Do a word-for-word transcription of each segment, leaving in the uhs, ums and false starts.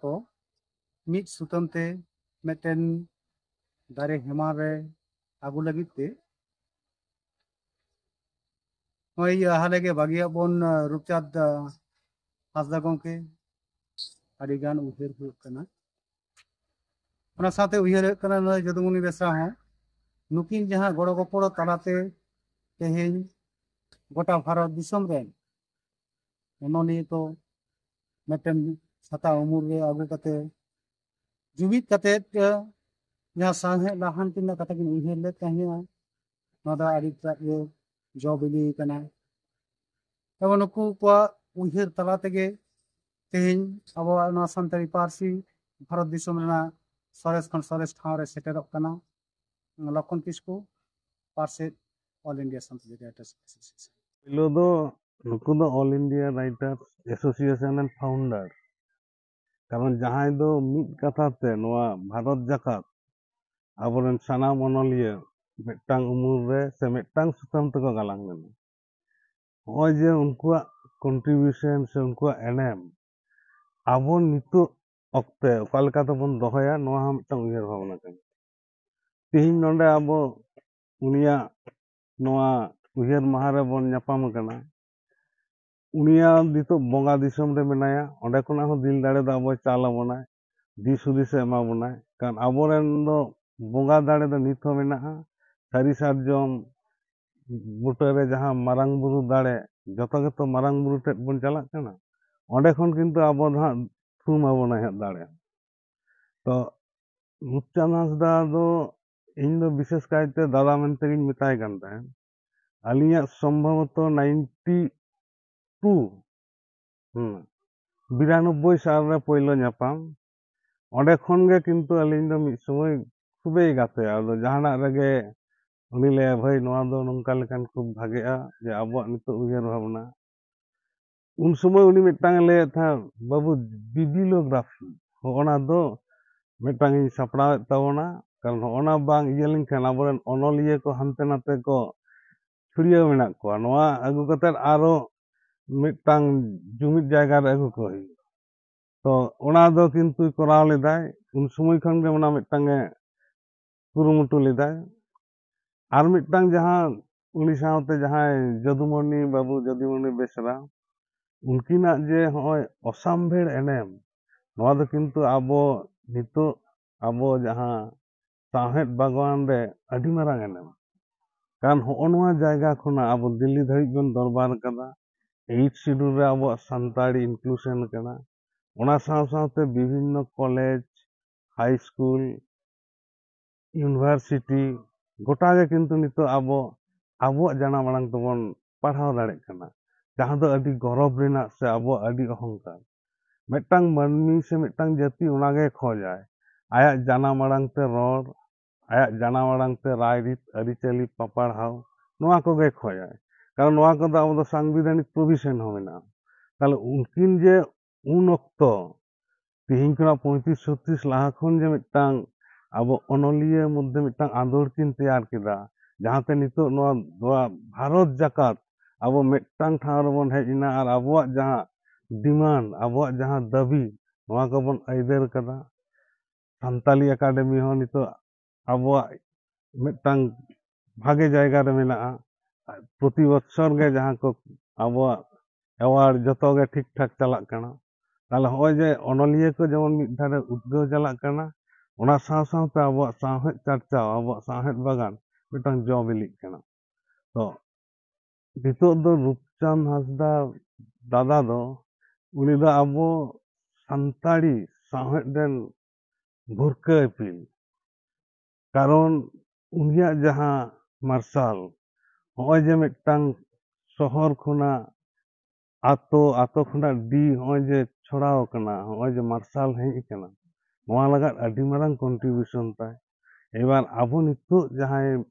ᱠᱚ ᱢᱤᱫ ᱥᱩᱛᱟᱹᱢ ᱛᱮ ᱢᱤᱫᱴᱮᱱ ᱫᱟᱨᱮ ᱦᱮᱢᱟᱞ ᱨᱮ ᱟᱹᱜᱩ ᱞᱟᱹᱜᱤᱫ ᱛᱮ ᱱᱚᱜᱼᱚᱭ ᱦᱟᱞᱮ ᱜᱮ ᱵᱟᱹᱜᱤᱭᱟᱜ ᱵᱚᱱ ᱨᱩᱯᱪᱟᱸᱫᱽ ᱦᱟᱸᱥᱫᱟ ᱜᱚᱢᱠᱮ, ᱟᱹᱰᱤ ᱜᱟᱱ ᱩᱭᱦᱟᱹᱨ ᱦᱩᱭᱩᱜ ᱠᱟᱱᱟ᱾ ᱚᱱᱟ ᱥᱟᱶᱛᱮ ᱩᱭᱦᱟᱹᱨ ᱦᱩᱭᱩᱜ ᱠᱟᱱᱟ ᱱᱚᱜᱼᱚᱭ ᱡᱚᱫᱩᱢᱚᱱᱤ ᱵᱮᱥᱨᱟ ᱦᱚᱸ, ᱱᱩᱠᱤᱱ ᱡᱟᱦᱟᱸ ᱜᱚᱲᱚ ᱜᱚᱯᱚᱲᱚ ᱛᱟᱞᱟᱛᱮ ᱛᱮᱦᱮᱧ ᱜᱚᱴᱟ ᱵᱷᱟᱨᱚᱛ ᱫᱤᱥᱚᱢ ᱨᱮᱱ ᱚᱱᱚᱞᱤᱭᱟᱹ ᱠᱚ ᱢᱤᱫᱴᱮᱱ ᱥᱟᱛᱟ ᱩᱢᱩᱞ ᱨᱮ ᱟᱹᱜᱩ ᱠᱟᱛᱮ ᱡᱩᱢᱤᱫ ᱠᱟᱛᱮ ᱡᱟᱦᱟᱸ ᱥᱟᱶᱦᱮᱫ ᱞᱟᱦᱟᱱᱛᱤ ᱨᱮᱱᱟᱜ ᱠᱟᱛᱷᱟ ᱠᱤᱱ ᱩᱭᱦᱟᱹᱨ ᱞᱮᱫ ᱛᱟᱦᱮᱸᱫᱼᱟ, ᱱᱚᱣᱟ ᱫᱚ ᱟᱹᱰᱤ ᱴᱟᱜ ᱜᱮ ᱡᱚ ᱵᱤᱞᱤ ᱠᱟᱱᱟ᱾ ᱮᱵᱚᱝ ᱱᱩᱠᱩ ᱠᱚᱣᱟᱜ ᱩᱭᱦᱟᱹᱨ ᱛᱟᱞᱟ ᱛᱮᱜᱮ ᱛᱮᱦᱮᱧ ᱟᱵᱚᱣᱟᱜ ᱱᱚᱣᱟ ᱥᱟᱱᱛᱟᱲᱤ ᱯᱟᱹᱨᱥᱤ ᱵᱷᱟᱨᱚᱛ ᱫᱤᱥᱚᱢ ᱨᱮᱱᱟᱜ ᱥᱚᱨᱮᱥ ᱠᱷᱚᱱ ᱥᱚᱨᱮᱥ ᱴᱷᱟᱶ ᱨᱮ ᱥᱮᱴᱮᱨᱚᱜ ᱠᱟᱱᱟ᱾ ᱞᱚᱠᱠᱷᱚᱱ ᱠᱤᱥᱠᱩ, ᱯᱟᱨᱥᱮᱛ, All India Santali Writers Association᱾ ᱯᱳᱭᱞᱳ ᱫᱚ ᱱᱩᱠᱩ ᱫᱚ All India Writers Association ᱨᱮᱱ founder᱾ ᱠᱟᱨᱚᱱ ᱡᱟᱦᱟᱸᱭ ᱫᱚ ᱢᱤᱫ ᱠᱟᱛᱷᱟ ᱛᱮ ᱱᱚᱣᱟ ᱵᱷᱟᱨᱚᱛ ᱡᱟᱠᱟᱛ ᱟᱵᱚᱨᱮᱱ ᱥᱟᱱᱟᱢ ᱚᱱᱚᱞᱤᱭᱟᱹ ᱢᱤᱫᱴᱟᱝ ᱩᱢᱩᱞ ᱨᱮ ᱥᱮ ᱢᱤᱫᱴᱟᱝ ᱥᱩᱛᱟᱹᱢ ᱛᱮᱠᱚ ᱜᱟᱞᱟᱝ ᱞᱮᱱᱟ᱾ ᱱᱚᱜᱼᱚᱭ ᱡᱮ ᱩᱱᱠᱩᱣᱟᱜ contribution ᱥᱮ ᱩᱱᱠᱩᱣᱟᱜ ᱮᱱᱮᱢ ᱟᱵᱚ ᱱᱤᱛᱚᱜ ᱚᱠᱛᱮ ᱚᱠᱟ ᱞᱮᱠᱟ ᱛᱮᱵᱚᱱ ᱫᱚᱦᱚᱭᱟ, ᱱᱚᱣᱟ ᱦᱚᱸ ᱢᱤᱫᱴᱟᱝ ᱩᱭᱦᱟᱹᱨ ᱵᱷᱟᱵᱽᱱᱟ ᱠᱟᱱᱟ᱾ ᱛᱮᱦᱮᱧ ᱱᱚᱰᱮ ᱟᱵᱚ ᱩᱱᱤᱭᱟᱜ ᱱᱚᱣᱟ ᱩᱭᱦᱟᱹᱨ ᱢᱟᱦᱟ ᱨᱮᱵᱚᱱ ᱧᱟᱯᱟᱢ ᱟᱠᱟᱱᱟ᱾ ᱩᱱᱤᱭᱟᱜ ᱱᱤᱛᱚᱜ ᱵᱚᱸᱜᱟ ᱫᱤᱥᱚᱢ ᱨᱮ ᱢᱮᱱᱟᱭᱟ, ᱚᱸᱰᱮ ᱠᱷᱚᱱᱟᱜ ᱦᱚᱸ ᱫᱤᱞ ᱫᱟᱲᱮ ᱫᱚ ᱟᱵᱚᱭ ᱪᱟᱞ ᱟᱵᱚᱱᱟᱭ, ᱫᱤᱥ ᱦᱩᱫᱤᱥᱮ ᱮᱢᱟ ᱵᱚᱱᱟᱭ᱾ ᱠᱟᱨᱚᱱ ᱟᱵᱚᱨᱮᱱ ᱫᱚ ᱵᱚᱸᱜᱟ ᱫᱟᱲᱮ ᱫᱚ ᱱᱤᱛ ᱦᱚᱸ ᱢᱮᱱᱟᱜᱼᱟ᱾ ᱥᱟᱹᱨᱤ ᱥᱟᱨᱡᱚᱢ ᱵᱩᱴᱟᱹ ᱨᱮ ᱡᱟᱦᱟᱸ ᱢᱟᱨᱟᱝ ᱵᱩᱨᱩ ᱫᱟᱲᱮ, ᱡᱚᱛᱚ ᱜᱮᱛᱚ ᱢᱟᱨᱟᱝ ᱵᱩᱨᱩ ᱴᱷᱮᱱ ᱵᱚᱱ ᱪᱟᱞᱟᱜ ᱠᱟᱱᱟ, ᱚᱸᱰᱮ ᱠᱷᱚᱱ ᱠᱤᱱᱛᱩ ᱟᱵᱚ ᱫᱚ ᱦᱟᱸᱜ ᱛᱷᱩᱢ ᱟᱵᱚᱱᱟᱭ ᱦᱟᱸᱜ ᱫᱟᱲᱮ᱾ ᱛᱚ ᱨᱩᱯᱪᱟᱸᱫᱽ ᱦᱟᱸᱥᱫᱟ ᱫᱚ ᱤᱧ ᱫᱚ ᱵᱤᱥᱮᱥ ᱠᱟᱭᱛᱮ ᱫᱟᱫᱟ ᱢᱮᱱᱛᱮᱜᱤᱧ ᱢᱮᱛᱟᱭ ᱠᱟᱱ ᱛᱟᱦᱮᱸᱫ᱾ ᱟᱹᱞᱤᱧᱟᱜ ᱥᱚᱢᱵᱷᱚᱵᱚᱛᱚ ninety two, ᱦᱩᱸ, ᱵᱤᱨᱟᱱᱚᱵᱵᱳᱭ ᱥᱟᱞ ᱨᱮ ᱯᱳᱭᱞᱳ ᱧᱟᱯᱟᱢ᱾ ᱚᱸᱰᱮ ᱠᱷᱚᱱ ᱜᱮ ᱠᱤᱱᱛᱩ ᱟᱹᱞᱤᱧ ᱫᱚ ᱢᱤᱫ ᱥᱚᱢᱚᱭ ᱠᱷᱩᱵᱮᱭ ᱜᱟᱛᱮ, ᱟᱫᱚ ᱡᱟᱦᱟᱱᱟᱜ ᱨᱮᱜᱮ ᱩᱱᱤ ᱞᱟᱹᱭᱟ, "ᱵᱷᱟᱹᱭ, ᱱᱚᱣᱟ ᱫᱚ ᱱᱚᱝᱠᱟ ᱞᱮᱠᱷᱟᱱ ᱠᱷᱩᱵ ᱵᱷᱟᱜᱮᱜᱼᱟ, ᱡᱮ ᱟᱵᱚᱣᱟᱜ ᱱᱤᱛᱚᱜ ᱩᱭᱦᱟᱹᱨ ᱵᱷᱟᱵᱽᱱᱟ᱾" ᱩᱱ ᱥᱚᱢᱚᱭ ᱩᱱᱤ ᱢᱤᱫᱴᱟᱝ ᱮ ᱞᱟᱹᱭᱮᱫ ᱛᱟᱦᱮᱸᱫ, "ᱵᱟᱹᱵᱩ, bibliography ᱦᱚᱸᱜᱼᱚᱱᱟ ᱫᱚ ᱢᱤᱫᱴᱟᱝ ᱤᱧ ᱥᱟᱯᱲᱟᱣᱮᱫ ᱛᱟᱵᱚᱱᱟ, ᱠᱟᱨᱚᱱ ᱦᱚᱸᱜᱼᱚᱱᱟ ᱵᱟᱝ ᱤᱭᱟᱹ ᱞᱮᱱᱠᱷᱟᱱ ᱟᱵᱚᱨᱮᱱ ᱚᱱᱚᱞᱤᱭᱟᱹ ᱠᱚ ᱦᱟᱱᱛᱮ ᱱᱟᱛᱮ ᱠᱚ ᱪᱷᱩᱲᱭᱟᱹᱣ ᱢᱮᱱᱟᱜ ᱠᱚᱣᱟ, ᱱᱚᱣᱟ ᱟᱹᱜᱩ ᱠᱟᱛᱮᱫ ᱟᱨᱚ ᱢᱤᱫᱴᱟᱝ ᱡᱩᱢᱤᱫ ᱡᱟᱭᱜᱟ ᱨᱮ ᱟᱹᱜᱩ ᱠᱚ ᱦᱩᱭᱩᱜᱼᱟ᱾" ᱛᱚ ᱚᱱᱟ ᱫᱚ ᱠᱤᱱᱛᱩ ᱠᱚᱨᱟᱣ ᱞᱮᱫᱟᱭ, ᱩᱱ ᱥᱚᱢᱚᱭ ᱠᱷᱚᱱ ᱜᱮ ᱚᱱᱟ ᱢᱤᱫᱴᱟᱝ ᱮ ᱠᱩᱨᱩᱢᱩᱴᱩ ᱞᱮᱫᱟᱭ᱾ ᱟᱨ ᱢᱤᱫᱴᱟᱝ ᱡᱟᱦᱟᱸ ᱩᱱᱤ ᱥᱟᱶᱛᱮ ᱡᱟᱦᱟᱸᱭ ᱡᱚᱫᱩᱢᱚᱱᱤ ᱵᱟᱹᱵᱩ, ᱡᱚᱫᱩᱢᱚᱱᱤ ᱵᱮᱥᱨᱟ, ᱩᱱᱠᱤᱱᱟᱜ ᱡᱮ ᱦᱚᱸᱜᱼᱚᱭ ᱚᱥᱟᱢᱵᱷᱮᱲ ᱮᱱᱮᱢ, ᱱᱚᱣᱟ ᱫᱚ ᱠᱤᱱᱛᱩ ᱟᱵᱚ ᱱᱤᱛᱚᱜ ᱟᱵᱚ ᱡᱟᱦᱟᱸ ᱥᱟᱶᱦᱮᱫ ᱵᱟᱜᱽᱣᱟᱱ ᱨᱮ ᱟᱹᱰᱤ ᱢᱟᱨᱟᱝ ᱮᱱᱮᱢ᱾ ᱠᱟᱨᱚᱱ ᱦᱚᱸᱜᱼᱚ ᱱᱚᱣᱟ ᱡᱟᱭᱜᱟ ᱠᱷᱚᱱᱟᱜ ᱟᱵᱚ ᱫᱤᱞᱞᱤ ᱫᱷᱟᱹᱵᱤᱡ ᱵᱚᱱ ᱫᱚᱨᱵᱟᱨ ᱠᱟᱫᱟ, ᱮᱭᱤᱴ ᱥᱤᱰᱩᱞ ᱨᱮ ᱟᱵᱚᱣᱟᱜ ᱥᱟᱱᱛᱟᱲᱤ inclusion ᱠᱟᱱᱟ, ᱚᱱᱟ ᱥᱟᱶ ᱥᱟᱶᱛᱮ ᱵᱤᱵᱷᱤᱱᱱᱚ ᱠᱚᱞᱮᱡᱽ, ᱦᱟᱭ ᱥᱠᱩᱞ, ᱤᱭᱩᱱᱤᱵᱷᱟᱨᱥᱤᱴᱤ, ᱜᱚᱴᱟ ᱜᱮ ᱠᱤᱱᱛᱩ ᱱᱤᱛᱚᱜ ᱟᱵᱚ ᱟᱵᱚᱣᱟᱜ ᱡᱟᱱᱟᱢ ᱟᱲᱟᱝ ᱛᱮᱵᱚᱱ ᱯᱟᱲᱦᱟᱣ ᱫᱟᱲᱮᱭᱟᱜ ᱠᱟᱱᱟ, ᱡᱟᱦᱟᱸ ᱫᱚ ᱟᱹᱰᱤ ᱜᱚᱨᱚᱵᱽ ᱨᱮᱱᱟᱜ ᱥᱮ ᱟᱵᱚᱣᱟᱜ ᱟᱹᱰᱤ ᱚᱦᱚᱝᱠᱟᱨ᱾ ᱢᱤᱫᱴᱟᱝ ᱢᱟᱹᱱᱢᱤ ᱥᱮ ᱢᱤᱫᱴᱟᱝ ᱡᱟᱹᱛᱤ ᱚᱱᱟᱜᱮ ᱠᱷᱚᱡᱟᱭ, ᱟᱭᱟᱜ ᱡᱟᱱᱟᱢ ᱟᱲᱟᱝ ᱛᱮ ᱨᱚᱲ, ᱟᱭᱟᱜ ᱡᱟᱱᱟᱢ ᱟᱲᱟᱝ ᱛᱮ ᱨᱟᱭᱨᱤᱛ, ᱟᱹᱨᱤᱪᱟᱹᱞᱤ, ᱯᱟᱯᱟᱲᱦᱟᱣ, ᱱᱚᱣᱟ ᱠᱚᱜᱮ ᱠᱷᱚᱡᱟᱭ᱾ ᱠᱟᱨᱚᱱ ᱱᱚᱣᱟ ᱠᱚᱫᱚ ᱟᱵᱚ ᱫᱚ ᱥᱟᱝᱵᱤᱫᱷᱟᱱᱤᱠ ᱯᱨᱚᱵᱷᱤᱥᱚᱱ ᱦᱚᱸ ᱢᱮᱱᱟᱜᱼᱟ᱾ ᱛᱟᱦᱞᱮ ᱩᱱᱠᱤᱱ ᱡᱮ ᱩᱱ ᱚᱠᱛᱚ, ᱛᱤᱦᱤᱧ ᱠᱷᱚᱱᱟᱜ ᱯᱚᱸᱭᱛᱨᱤᱥ ᱪᱷᱚᱛᱨᱤᱥ ᱞᱟᱦᱟ ᱠᱷᱚᱱ ᱡᱮ ᱢᱤᱫᱴᱟᱝ ᱟᱵᱚ ᱚᱱᱚᱞᱤᱭᱟᱹ ᱢᱚᱫᱽᱫᱷᱮ ᱢᱤᱫᱴᱟᱝ ᱟᱸᱫᱳᱲ ᱠᱤᱱ ᱛᱮᱭᱟᱨ ᱠᱮᱫᱟ, ᱡᱟᱦᱟᱸᱛᱮ ᱱᱤᱛᱚᱜ ᱱᱚᱣᱟ, ᱱᱚᱣᱟ ᱵᱷᱟᱨᱚᱛ ᱡᱟᱠᱟᱛ ᱟᱵᱚ ᱢᱤᱫᱴᱟᱝ ᱴᱷᱟᱶ ᱨᱮᱵᱚᱱ ᱦᱮᱡ ᱮᱱᱟ ᱟᱨ ᱟᱵᱚᱣᱟᱜ ᱡᱟᱦᱟᱸ ᱰᱤᱢᱟᱱᱰ, ᱟᱵᱚᱣᱟᱜ ᱡᱟᱦᱟᱸ ᱫᱟᱹᱵᱤ, ᱱᱚᱣᱟ ᱠᱚᱵᱚᱱ ᱟᱹᱭᱫᱟᱹᱨ ᱠᱟᱫᱟ᱾ ᱥᱟᱱᱛᱟᱞᱤ ᱮᱠᱟᱰᱮᱢᱤ ᱦᱚᱸ ᱱᱤᱛᱚᱜ ᱟᱵᱚᱣᱟᱜ ᱢᱤᱫᱴᱟᱝ ᱵᱷᱟᱜᱮ ᱡᱟᱭᱜᱟ ᱨᱮ ᱢᱮᱱᱟᱜᱼᱟ᱾ ᱯᱨᱚᱛᱤ ᱵᱚᱪᱷᱚᱨ ᱜᱮ ᱡᱟᱦᱟᱸ ᱠᱚ ᱟᱵᱚᱣᱟᱜ ᱮᱣᱟᱨᱰ, ᱡᱚᱛᱚ ᱜᱮ ᱴᱷᱤᱠ ᱴᱷᱟᱠ ᱪᱟᱞᱟᱜ ᱠᱟᱱᱟ᱾ ᱛᱟᱦᱞᱮ ᱦᱚᱸᱜᱼᱚᱭ ᱡᱮ ᱚᱱᱚᱞᱤᱭᱟᱹ ᱠᱚ ᱡᱮᱢᱚᱱ ᱢᱤᱫ ᱫᱷᱟᱨᱮ ᱩᱫᱽᱜᱟᱹᱣ ᱪᱟᱞᱟᱜ ᱠᱟᱱᱟ, ᱚᱱᱟ ᱥᱟᱶ ᱥᱟᱶᱛᱮ ᱟᱵᱚᱣᱟᱜ ᱥᱟᱶᱦᱮᱫ ᱪᱟᱨᱪᱟᱣ, ᱟᱵᱚᱣᱟᱜ ᱥᱟᱶᱦᱮᱫ ᱵᱟᱜᱟᱱ ᱢᱤᱫᱴᱟᱝ ᱡᱚ ᱵᱤᱞᱤᱜ ᱠᱟᱱᱟ᱾ ᱛᱚ ᱱᱤᱛᱚᱜ ᱫᱚ ᱨᱩᱯᱪᱟᱸᱫᱽ ᱦᱟᱸᱥᱫᱟ ᱫᱟᱫᱟ ᱫᱚ, ᱩᱱᱤ ᱫᱚ ᱟᱵᱚ ᱥᱟᱱᱛᱟᱲᱤ ᱥᱟᱶᱦᱮᱫ ᱨᱮᱱ ᱵᱷᱩᱨᱠᱟᱹ ᱤᱯᱤᱞ᱾ ᱠᱟᱨᱚᱱ ᱩᱱᱤᱭᱟᱜ ᱡᱟᱦᱟᱸ ᱢᱟᱨᱥᱟᱞ, ᱦᱚᱸᱜᱼᱚᱭ ᱡᱮ ᱢᱤᱫᱴᱟᱝ ᱥᱚᱦᱚᱨ ᱠᱷᱚᱱᱟᱜ ᱟᱛᱳ, ᱟᱛᱳ ᱠᱷᱚᱱᱟᱜ ᱰᱤ ᱦᱚᱸᱜᱼᱚᱭ ᱡᱮ ᱪᱷᱚᱲᱟᱣ ᱠᱟᱱᱟ, ᱦᱚᱸᱜᱼᱚᱭ ᱡᱮ ᱢᱟᱨᱥᱟᱞ ᱦᱮᱡ ᱟᱠᱟᱱᱟ, ᱱᱚᱣᱟ ᱞᱟᱜᱟᱫ ᱟᱹᱰᱤ ᱢᱟᱨᱟᱝ contribution ᱛᱟᱭ᱾ ᱮᱵᱟᱨ ᱟᱵᱚ ᱱᱤᱛᱚᱜ ᱡᱟᱦᱟᱸᱭ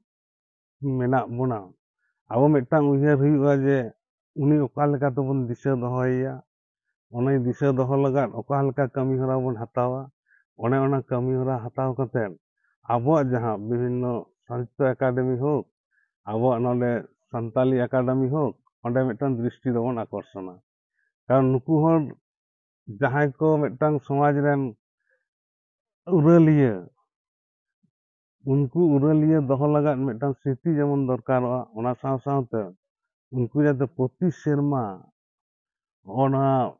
ᱢᱮᱱᱟᱜ ᱵᱚᱱᱟ, ᱟᱵᱚ ᱢᱤᱫᱴᱟᱝ ᱩᱭᱦᱟᱹᱨ ᱦᱩᱭᱩᱜᱼᱟ ᱡᱮ ᱩᱱᱤ ᱚᱠᱟ ᱞᱮᱠᱟ ᱛᱮᱵᱚᱱ ᱫᱤᱥᱟᱹ ᱫᱚᱦᱚᱭᱮᱭᱟ, ᱚᱱᱟ ᱫᱤᱥᱟᱹ ᱫᱚᱦᱚ ᱞᱟᱜᱟᱫ ᱚᱠᱟ ᱞᱮᱠᱟ ᱠᱟᱹᱢᱤ ᱦᱚᱨᱟ ᱵᱚᱱ ᱦᱟᱛᱟᱣᱟ, ᱚᱱᱮ ᱚᱱᱟ ᱠᱟᱹᱢᱤ ᱦᱚᱨᱟ ᱦᱟᱛᱟᱣ ᱠᱟᱛᱮᱫ ᱟᱵᱚᱣᱟᱜ ᱡᱟᱦᱟᱸ ᱵᱤᱵᱷᱤᱱᱱᱚ ᱥᱟᱦᱤᱛᱛᱚ ᱮᱠᱟᱰᱮᱢᱤ ᱦᱳᱠ, ᱟᱵᱚᱣᱟᱜ ᱱᱚᱰᱮ ᱥᱟᱱᱛᱟᱞᱤ ᱮᱠᱟᱰᱮᱢᱤ ᱦᱳᱠ, ᱚᱸᱰᱮ ᱢᱤᱫᱴᱟᱝ ᱫᱨᱤᱥᱴᱤ ᱫᱚᱵᱚᱱ ᱟᱠᱚᱨᱥᱚᱱᱟ᱾ ᱠᱟᱨᱚᱱ ᱱᱩᱠᱩ ᱦᱚᱲ ᱡᱟᱦᱟᱸᱭ ᱠᱚ ᱢᱤᱫᱴᱟᱝ ᱥᱚᱢᱟᱡᱽ ᱨᱮᱱ ᱩᱨᱟᱹᱞᱤᱭᱟᱹ, ᱩᱱᱠᱩ ᱩᱨᱟᱹᱞᱤᱭᱟᱹ ᱫᱚᱦᱚ ᱞᱟᱜᱟᱫ ᱢᱤᱫᱴᱟᱝ ᱥᱨᱤᱛᱤ ᱡᱮᱢᱚᱱ ᱫᱚᱨᱠᱟᱨᱚᱜᱼᱟ, ᱚᱱᱟ ᱥᱟᱶ ᱥᱟᱶᱛᱮ ᱩᱱᱠᱩ ᱡᱟᱛᱮ ᱯᱨᱚᱛᱤ ᱥᱮᱨᱢᱟ ᱚᱱᱟ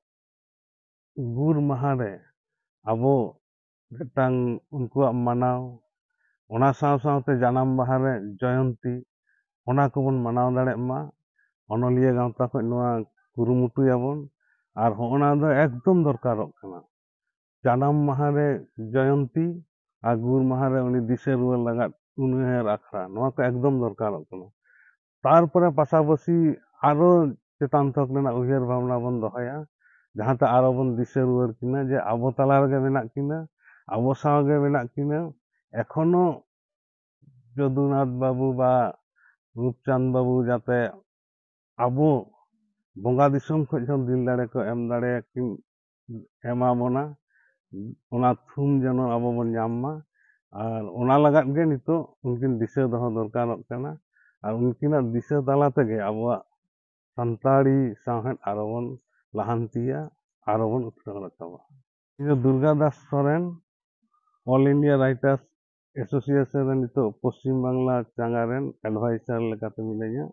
ᱜᱩᱨ ᱢᱟᱦᱟ ᱨᱮ ᱟᱵᱚ ᱢᱤᱫᱴᱟᱝ ᱩᱱᱠᱩᱣᱟᱜ ᱢᱟᱱᱟᱣ, ᱚᱱᱟ ᱥᱟᱶ ᱥᱟᱶᱛᱮ ᱡᱟᱱᱟᱢ ᱢᱟᱦᱟ ᱨᱮ ᱡᱚᱭᱚᱱᱛᱤ, ᱚᱱᱟ ᱠᱚᱵᱚᱱ ᱢᱟᱱᱟᱣ ᱫᱟᱲᱮᱭᱟᱜ ᱢᱟ᱾ ᱚᱱᱚᱞᱤᱭᱟᱹ ᱜᱟᱶᱛᱟ ᱠᱷᱚᱱ ᱱᱚᱣᱟ ᱠᱩᱨᱩᱢᱩᱴᱩᱭᱟᱵᱚᱱ᱾ ᱟᱨ ᱦᱚᱸᱜᱼᱚ ᱱᱟ ᱫᱚ ᱮᱠᱫᱚᱢ ᱫᱚᱨᱠᱟᱨᱚᱜ ᱠᱟᱱᱟ᱾ ᱡᱟᱱᱟᱢ ᱢᱟᱦᱟ ᱨᱮ ᱡᱚᱭᱚᱱᱛᱤ ᱟᱨ ᱜᱩᱨ ᱢᱟᱦᱟ ᱨᱮ ᱩᱱᱤ ᱫᱤᱥᱟᱹ ᱨᱩᱣᱟᱹᱲ ᱞᱟᱜᱟᱫ ᱩᱱᱩᱭᱦᱟᱹᱨ ᱟᱠᱷᱲᱟ, ᱱᱚᱣᱟ ᱠᱚ ᱮᱠᱫᱚᱢ ᱫᱚᱨᱠᱟᱨᱚᱜ ᱠᱟᱱᱟ᱾ ᱛᱟᱨᱯᱚᱨᱮ ᱯᱟᱥᱟᱯᱟᱥᱤ ᱟᱨᱚ ᱪᱮᱛᱟᱱ ᱛᱷᱚᱠ ᱨᱮᱱᱟᱜ ᱩᱭᱦᱟᱹᱨ ᱵᱷᱟᱵᱽᱱᱟ ᱵᱚᱱ ᱫᱚᱦᱚᱭᱟ, ᱡᱟᱦᱟᱸᱛᱮ ᱟᱨᱚ ᱵᱚᱱ ᱫᱤᱥᱟᱹ ᱨᱩᱣᱟᱹᱲ ᱠᱤᱱᱟ ᱡᱮ ᱟᱵᱚ ᱛᱟᱞᱟ ᱨᱮᱜᱮ ᱢᱮᱱᱟᱜ ᱠᱤᱱᱟ, ᱟᱵᱚ ᱥᱟᱶ ᱜᱮ ᱢᱮᱱᱟᱜ ᱠᱤᱱᱟ᱾ ᱮᱠᱷᱚᱱᱳ ᱡᱚᱫᱩᱱᱟᱛᱷ ᱵᱟᱹᱵᱩ ᱵᱟ ᱨᱩᱯᱪᱟᱸᱫᱽ ᱵᱟᱹᱵᱩ ᱡᱟᱛᱮ ᱟᱵᱚ ᱵᱚᱸᱜᱟ ᱫᱤᱥᱚᱢ ᱠᱷᱚᱱ ᱦᱚᱸ ᱫᱤᱞ ᱫᱟᱲᱮ ᱠᱚ ᱮᱢ ᱫᱟᱲᱮᱭᱟᱠᱤᱱ, ᱮᱢᱟ ᱵᱚᱱᱟ, ᱚᱱᱟ ᱛᱷᱩᱢ ᱡᱮᱱᱚ ᱟᱵᱚ ᱵᱚᱱ ᱧᱟᱢ ᱢᱟ᱾ ᱟᱨ ᱚᱱᱟ ᱞᱟᱜᱟᱫ ᱜᱮ ᱱᱤᱛᱚᱜ ᱩᱱᱠᱤᱱ ᱫᱤᱥᱟᱹ ᱫᱚᱦᱚ ᱫᱚᱨᱠᱟᱨᱚᱜ ᱠᱟᱱᱟ᱾ ᱟᱨ ᱩᱱᱠᱤᱱᱟᱜ ᱫᱤᱥᱟᱹ ᱛᱟᱞᱟ ᱛᱮᱜᱮ ᱟᱵᱚᱣᱟᱜ ᱥᱟᱱᱛᱟᱲᱤ ᱥᱟᱶᱦᱮᱫ ᱟᱨᱚ ᱵᱚᱱ ᱞᱟᱦᱟᱱᱛᱤᱭᱟ, ᱟᱨᱚ ᱵᱚᱱ ᱩᱛᱱᱟᱹᱣ ᱨᱟᱠᱟᱵᱟ᱾ ᱤᱧ ᱫᱚ Durga Das Soren, All India Writers Association ᱨᱮ ᱱᱤᱛᱚᱜ ᱯᱚᱥᱪᱤᱢ ᱵᱟᱝᱞᱟ ᱪᱟᱸᱜᱟ ᱨᱮᱱ advisor ᱞᱮᱠᱟᱛᱮ ᱢᱤᱱᱟᱹᱧᱟ᱾